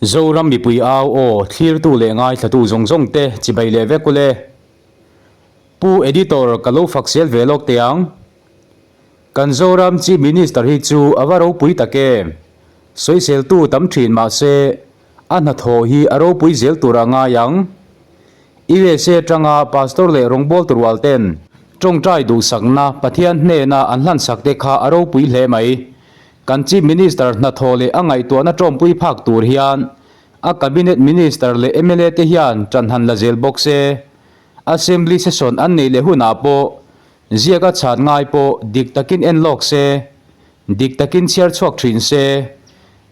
Zoram mipui au aw thlirtu leh ngaithlatu zawng zawng te chibai leh vek ule. Pu Editor ka lo fak sel ve lawk teh ang. Kan Zoram Chief Minister hi chu a va ropui tak em. Sawiseltu tam thin mahse a hnathawh hi a ropui zel tur a ngai ang. USA atanga Pastor leh rawngbawltu rual ten tawngtai duhsakna Pathian hnena an hlansak te kha a ropui hle mai. Kan Chief Minister hnathawh leh a ngaihtuahna tawmpui phak tur hian a Cabinet Minister leh mla te hian ṭan han la zel bawk se. Assembly session an neih leh hunah pawh ziak a chhan ngai pawh dik takin en lawk se, dik takin chhiar chhuak thin se.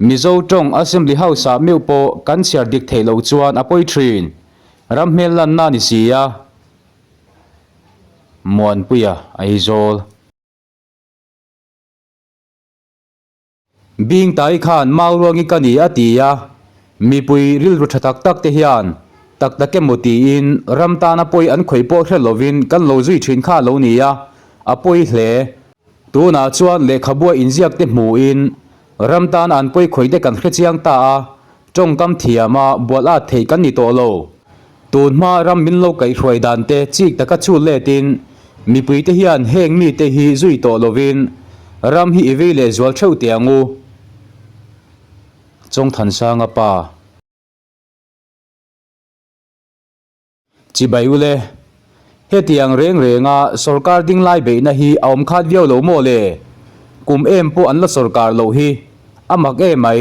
Mizo tawng Assembly House ah meuh pawh kan chhiar dik theih loh chuan a pawi thin. Ram hmel lanna a ni si a. Muanpuia Aizawl. Bingtai khan Mauruangi ka ni a ti a, mipui rilru tha tak tak te hian tak tak emaw tiin ram tana pawi an khawih pawh hre lovin kan lo zui thin kha a lo ni a, a pawi hle. Tunah chuan lehkhabua inziak te hmuhin ram tana an pawi khawih te kan hre chiang ta a, Tawngkam thiama bual at theih kan ni tawh lo. Tun hma ram min lo kaihhruai dan te chik taka chhut letin mipuite hian heng mite hi zui tawh lovin ram hi i vei leh zual theuh teh ang u. Chawngthansanga pa. Chibai ule, hetiang reng renga sorkar dinglai beihna hi a awm khat viau lo maw le? Kum em pawh an la sorkar loh hi a mak em mai.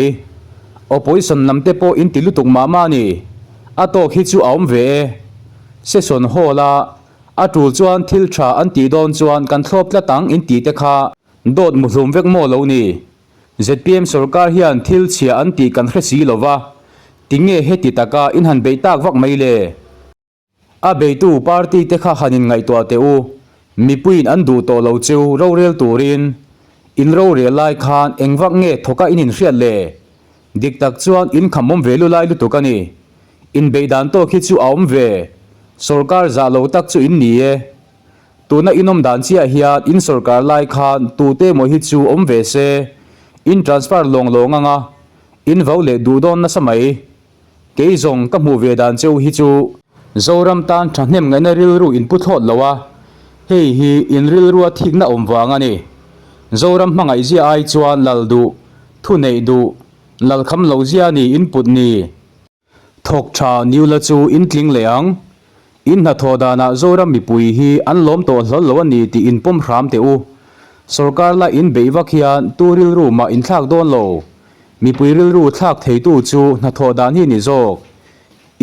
Opposition lam te pawh in ti lutuk mah mah a ni. A tawk hi chu a awm ve e. Session hall a a tul chuan thil tha an tih dawn chuan kan thlawp tlat ang in tih te kha dawt muhlum vek maw lo ni? Zpm sorkar hian thil chhia an tih kan hre si lo va, tinge heti taka in han beih tak vak mai le? A beitu party te kha han in ngaihtuah teh u, mipuiin an duh tawh lo chu rorel turin in rorel lai khan eng vak nge thawka in inhriat le? Dik tak chuan in khamawm ve lu lai lutuk a ni. Inbeih dan tawk hi chu a awm ve, sorkar zah lo tak chu in ni e. Tuna in awm dan chiah hian in sorkar lai khan tute emaw hi chu awm ve se, in transfer lawng lawng anga in vo leh duh dawn nasa mai. Kei zawng ka hmuh ve dan cheu hi chu. Zoram tan thahnem ngaihna rilru in pu thlawt lo a, hei hi in rilrua thikna awm vang a ni. Zoram hmangaih zia ai chuan lal duh, thu neih duh, lal kham lo zia ni in put ni. Thawk tha Newla chu in tling leh ang. In hnathawh danah Zoram mipui hi an lawm tawh hlawl lo a ni tih in pawm hram teh u. Sorkar la in beih vak hian tu rilru mah in thlak dawn lo. Mipui rilru thlak theitu chu hnathawh dan hi ni zawk.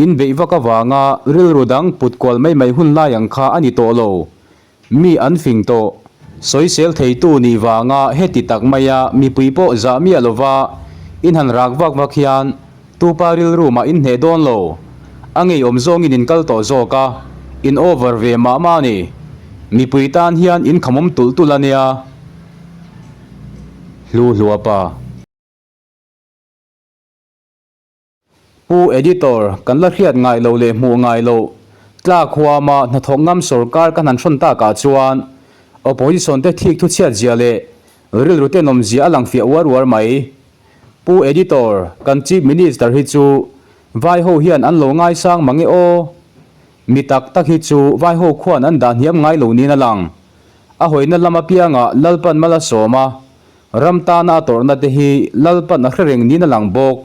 In beih vak avanga rilru dang put kual mai mai hun lai ang kha a ni tawh lo. Mi an fing tawh. Sawisel theitu nih vanga heti tak maia mipui pawh zah miah lova in han rak vak vak hian tupa rilru mah in hneh dawn lo. A ngeiawm zawngin in kal tawh zawk a, in over ve mah mah a ni. Mipui tan hian in khamawm tulh tulh a nia. Hlu hluapa. Pu Editor, kan la hriat ngai lo leh hmuh ngai loh, tlak huama hnathawk ngam sorkar kan han hrawn takah chuan Opposition te thik thu chhiat zia leh rilru tenawm zia a lang fiah uar uar mai. Pu Editor, kan Chief Minister hi chu vai ho hian an lo ngaisang mang e aw. Mi tak tak hi chu vai ho khuan an dah hniam ngai lo niin a lang. A hawina lam apiangah Lalpan mal a sawm a, ram tana a tawrhna te hi Lalpan a hre reng niin a lang bawk.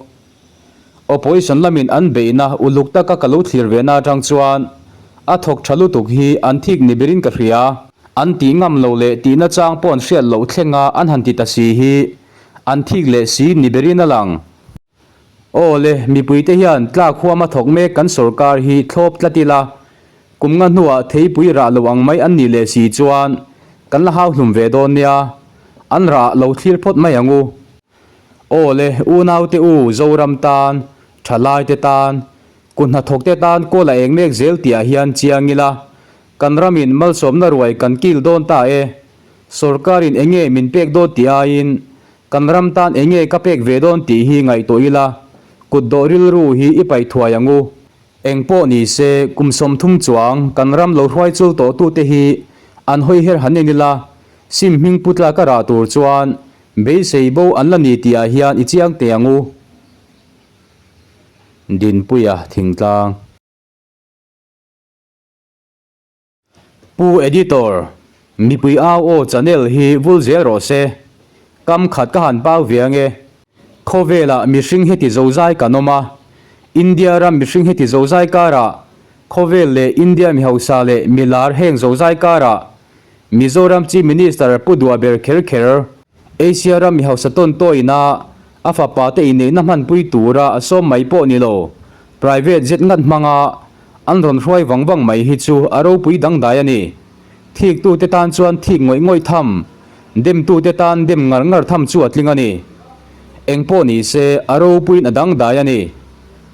Opposition lamin an beihna uluk taka ka lo thlir ve na atang chuan a thawk tha lutuk hi an thik ni berin ka hria. An tih ngam lo leh tihna chang pawh an hriat loh thlenga an han ti ta si hi an thik leh si ni berin a lang. Aw le, mipuite hian tlak huama thawk mek kan sorkar hi thlawp tlat ila, kum nga hnuah theipui rah lo ang mai an nih leh si chuan kan la hau hlum ve dawn nia, an rah lo thlir phawt mai ang u. Aw le, unaute u, Zoram tan, thalaite tan, kut hnathawkte tan kawl a eng mek zel tihah hian chiang ila, kan ramin malsawmna ruai kan kil dawn ta e. Sorkarin eng nge min pek dawn tih aiin, kan ram tan eng nge ka pek ve dawn tih hi ngaihtuah ila, kut dawh rilru hi i paih thuai ang u. Eng pawh ni se, kum 30 chuang kan ram lo hruai chul tawhtute hi an hawi her han en ila, sim hming pu tlak a rah tur chuan Beisei bo an la ni tih ah hian i chiang teh ang u. Dinpuia Thingtlang. Pu Editor, mipui au aw channel hi vul zel rawh se. Kam khat ka han pau ve ange. Khawvelah mihring heti zozai kan awm a, India ram mihring heti zozai karah khawvel leh India mi hausa leh mi lar heng zozai karah Mizoram Chief Minister Pu Duha ber kher kher Asia ram mi hausa tawn tawina a fapa te inneihna hmanpui tura a sawm mai pawh ni lo, private jet ngat hmanga an rawn hruai vang vang mai hi chu a ropui dangdai a ni. Thiktute tan chuan thik ngawih ngawih tham, demtute tan dem ngar ngar tham chu a tling a ni. Eng pawh ni se a ropuiin a dangdai a ni.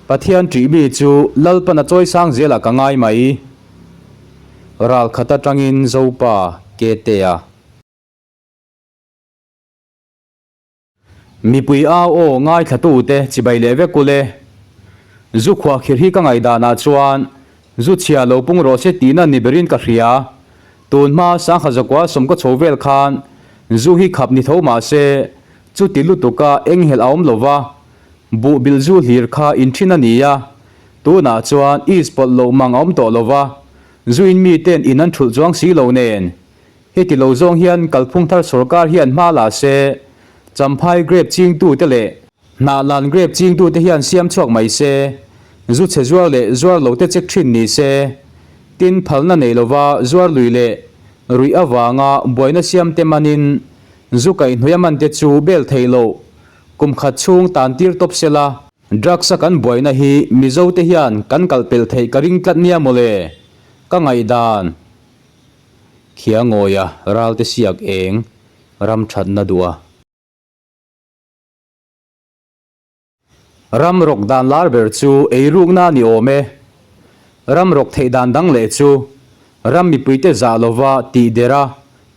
Pathian ṭih mi chu Lalpan a chawisang zelah ka ngai mai. Ralkhat atangin Zopa Ketea. Mipui au aw ngaithlatute chibai leh vek ule. Zu khuahkhir hi ka ngaihdanah chuan zu chhia lo pung rawh se tihna ni berin ka hria. Tun hma sangha zakua sawmkaw chho vel khan zu hi khap ni tho mah se chuti lutuka enghelh a awm lo va, buh bilh zu hlir kha inthin a ni a. Tunah chuan is pawlh loh mang a awm tawh lo va, zu in miten in an thulh chuang si lo nen. Heti lo zawng hian kalphung thar sorkar hian hma la se, Champhai grape chingtute leh Hnahlan grape chingtute hian siam chhuak mai se, zu chhe zuar leh zuar lote check thin ni se, tin phalna nei lova zuar lui leh ruih avanga buaina siamte manin zu kaihhnawih a mante chu bel theih loh kum khat chhung tan tir tawp se la. Drugs a kan buaina hi Mizote hian kan kalpelh theih ka ring tlat nia mawle, ka ngaihdan. Khiangawia ralte siak eng ram thatna duh a. Ram rawk dan lar ber chu eirukna a ni awm e. Ram rawk theih dan dang leh chu ram mipuite zah lova tih der a,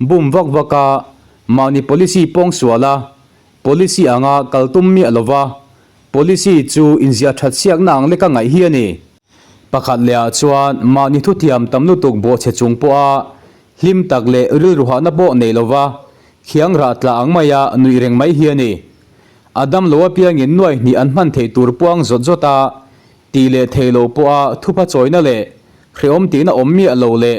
bum vak vak a, mahni policy pawng sual a, policy anga kal tum miah lova policy chu inziah that siakna ang leka ngaih hi a ni. Pakhat lehah chuan mahni thutiam tam lutuk bawhchhe chung pawha hlim tak leh rilru hahna pawh nei lova khiang rah tla ang maia nuih reng mai hi a ni. A dam lo apiangin nuai hnih an hman theih tur puang zawt zawt a, tih leh thei lo pawha thupha chawina leh hrehawm tihna awm miah lo leh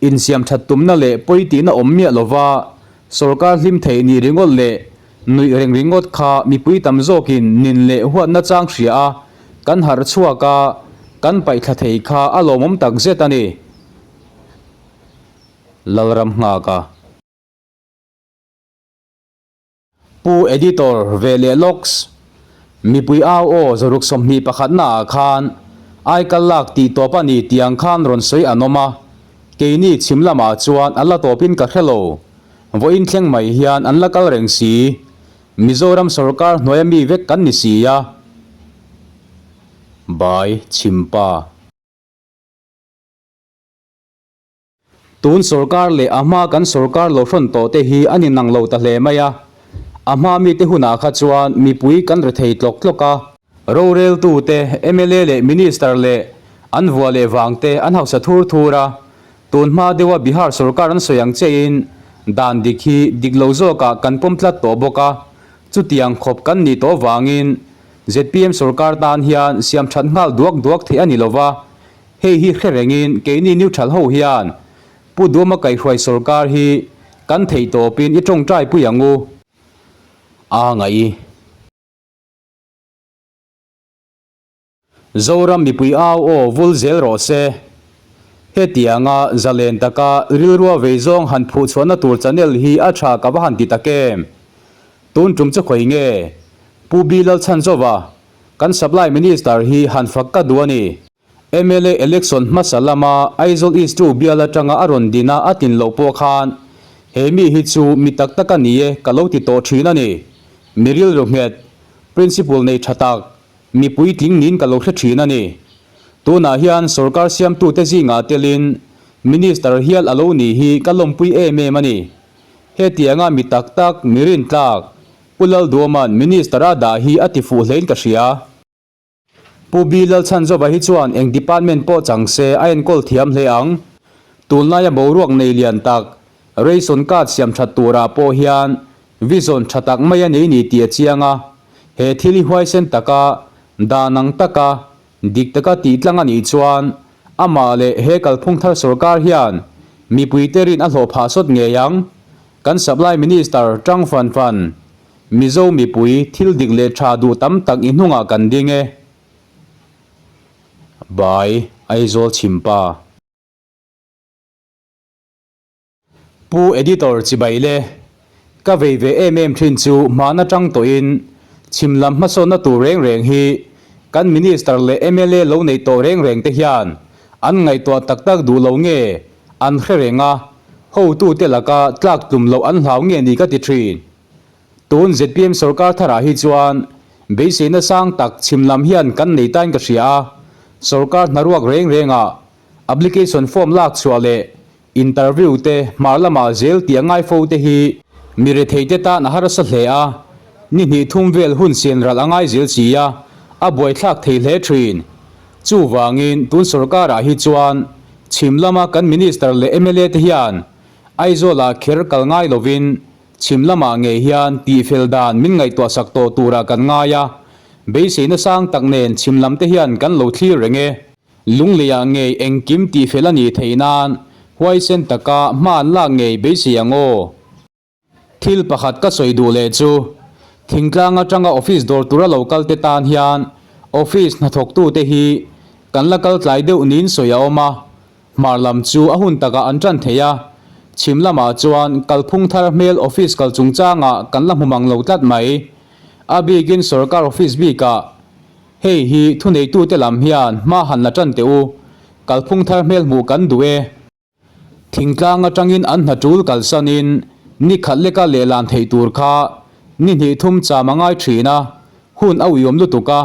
insiam that tumna leh pawi tihna awm miah lova sawrkar hlim theih nih ringawt leh Nuih reng ringawt kha mipui tam zawkin nin leh huatna chang hria a, kan harh chhuak a, kan paihthla thei kha a lawmawm tak zet a ni. Lalram nghak a. Pu Editor ve leh lawks. Mipui au aw zaruk 21 na ah khan aikal lak tih tawp a ni tih ang khan rawn sawi an awm a, keini chhim lamah chuan a la tawpin ka hre lo. Vawiin thleng mai hian an la kal reng si. Mizoram sorkar hnuaia mi vek kan ni si a. Bai Chhimpa. Tun sorkar leh a hma kan sorkar lo hrawn tawh te hi an inang lo ta hle mai a. A hma mite hunah kha chuan mipui kan rethei tlawk tlawk a. Roreltute, mla leh Minister leh an vua leh vangte an hausa thur thur a. Tun hma deuha Bihar sorkar an sawi ang chiahin dan dik hi dik lo zawkah kan pawm tlat tawh bawk a, chutiang khawp kan nih tawh vangin zpm sorkar tan hian siam that nghal duak duak theih a ni lo va, hei hi hre rengin keini neutral ho hian Pu Duhama kaihhruai sorkar hi kan theih tawpin i tawngtai pui ang u. A ngaih. Zoram mipui au aw vul zel rawh se. Hetianga zalen taka rilrua vei zawng han phuh chhuahna tur channel hi a tha ka va han ti tak em? Tun tum chu khawi nge? Pu B Lalchhanzova, kan Supply Minister hi han fak ka duh a ni. Mla election hmasa lama Aizawl East 2 bial atanga a rawn din a a tlin loh pawh khan he mi hi chu mi tak tak a ni e ka lo ti tawh thin a ni. Mi rilru nghet, principle nei tha tak, Mi puitling niin ka lo hre thin a ni. Tunah hian sorkar siamtute zingah telin Minister hial a lo nih hi ka lawmpui em em a ni. Hetianga mi tak tak, mi rintlak, Pu Lalduaman Minister a dah hi a ti fuh hlein ka hria. Pu B Lalchhanzova hi chuan eng department pawh chang se a enkawl thiam hle ang. Tunlaia boruak nei lian tak, ration card siam that turah pawh hian vision tha tak mai a nei ni tih a chiang a. He thil hi huaisen taka, dan ang taka. Dik taka tih tlang a nih chuan amah leh he kalphung thar sorkar hian mipuite rin a hlawh phah sawt ngei ang. Kan Supply Minister tang fan fan, Mizo mipui thil dik leh tha duh tam tak i hnungah kan ding e. By Aizawl Chhimpa. Pu Editor chibai le, ka vei ve em em thin chu hman atang tawhin chhim lam hmasawnna tur reng reng hi kan Minister leh mla lo nei tawh reng reng te hian an ngaihtuah tak tak duh lo nge an hre reng a, hotute laka tlak tlum loh an hlau nge ni ka ti thin. Tun zpm sorkar tharah hi chuan beiseina sang tak chhim lam hian kan nei tain ka hria a, sorkar hnaruak reng rengah application form lak chhuah leh Interview te hmar lamah zel tih a ngai fo te hi mi rethei te tan a harsa hle a, ni hnih thum vel hun sian ralh a ngai zel si a, a buaithlak thei hle thin. Chuvangin tun sorkarah hi chuan chhim lama kan Minister leh mla te hian Aizawlah kher kal ngai lovin chhim lamah ngei hian tihfel dan min ngaihtuah sak tawh turah kan ngai a, beiseina sang tak nen chhim lam te hian kan lo thlir reng e. Lungleiah ngei engkim tihfel a nih theih nan huaisen taka hma an lak ngei beisei ang aw. Thil pakhat ka sawi duh leh chu, thingtlang atanga office dawr tura lo kal te tan hian office hnathawktute hi kan la kal tlai deuh niin sawi a awm a, hmar lam chu a hun takah an tan thei a, chhim lamah chuan kalphung thar hmel office kal chungchangah kan la hmu mang lo tlat mai. A bikin sorkar office bikah Hei hi thuneitute lam hian hma han la tan teh u, kalphung thar hmel hmuh kan duh e. Thingtlang atangin an hna tul kalsanin ni khat leka lehlan theih tur kha ni hnih thum cham a ngai thin a, hun a uiawm lutuk a.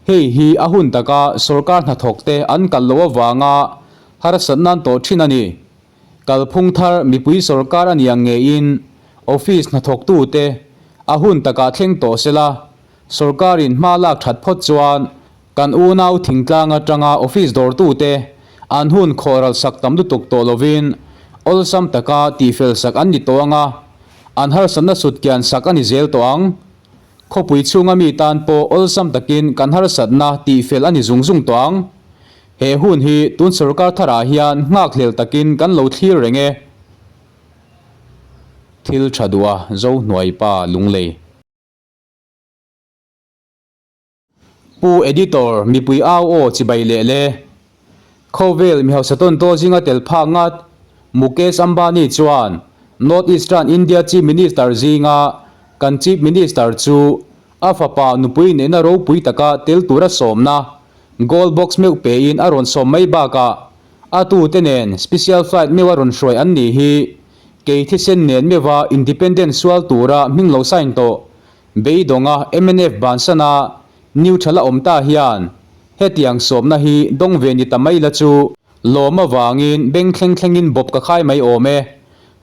Hei hi a hun taka sorkar hnathawkte an kal loh avanga harsat nan tawh thin a ni. Kalphung thar mipui sorkar a niang ngeiin office hnathawktute a hun takah thleng tawh sela, Sorkarin hma lak that phawt chuan kan unau thingtlang atanga office dawrtute an hun khawhral sak tam lutuk tawh lovin awlsam taka tihfel sak an ni tawh ang a, an harsatna sut kian sak a ni zel tawh ang. Khawpui chhunga mi tan pawh awlsam takin kan harsatna tihfel a ni zung zung tawh ang. He hun hi tun sorkar tharah hian nghakhlel takin kan lo thlir reng e. Thil tha duh a Zohnuaipa Lunglei. Pu Editor, mipui au aw chibai leh le. Khawvel mi hausa tawn taw zinga tel phak ngat Mukesh Ambani chuan North Eastern India Chief Minister zinga kan Chief Minister chu a fapa nupui neihna ropui taka tel tura sawmna Gold box meuh pein a rawn sawm mai bakah a tute nen special flight meuh a rawn hruai an nih hi kei thisen nen meuha Independent sual tura hming lo sign tawh Beidawnga mnf bansana neutral a awm ta hian hetiang sawmna hi dawng ve ni ta mai la chu lawm avangin beng thleng thlengin bawp ka khai mai awm e.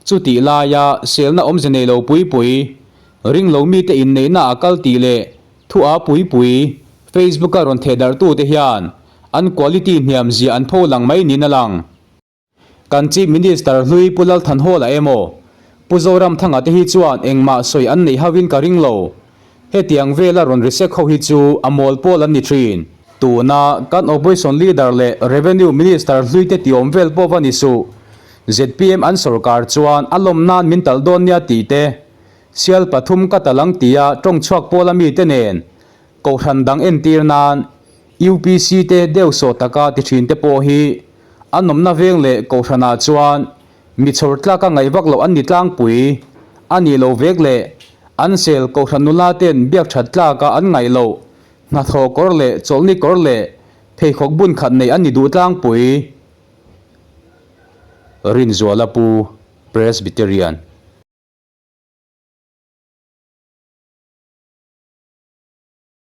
Chutih laia selna awmze nei lo pui pui, ring lo mite inneihna a kal tih leh thu a pui pui Facebook a rawn thehdarhtute hian an quality hniam zia an pho lang mai niin a lang. Kan Chief Minister hlui Pu Lalthanhawla emaw, Pu Zoramthanga te hi chuan engmah sawi an neih hauhin ka ring lo. Hetiang vela rawn risek ho hi chu a mawl pawl an ni thin. Tuna kan Opposition Leader leh Revenue Minister hlui te tiawm vel pawh va ni suh. Zpm an sorkar chuan a lawm nan min talh dawn nia tih te, sial pathum ka talh ang tia tawng chhuak pawla mite nen Kohhran dang entir nan UPC te deuhsawh taka ti thin te pawh hi an awmna veng leh kohhranah chuan mi chhawr tlaka ngaih vak loh an ni tlangpui a nih lo vek leh an sel kohhran nula ten biak that tlaka an ngaih loh hnathawh kawr leh chawlhni kawr leh pheikhawk bun khat nei an ni duh tlangpui. Rinzuala Pu Presbyterian.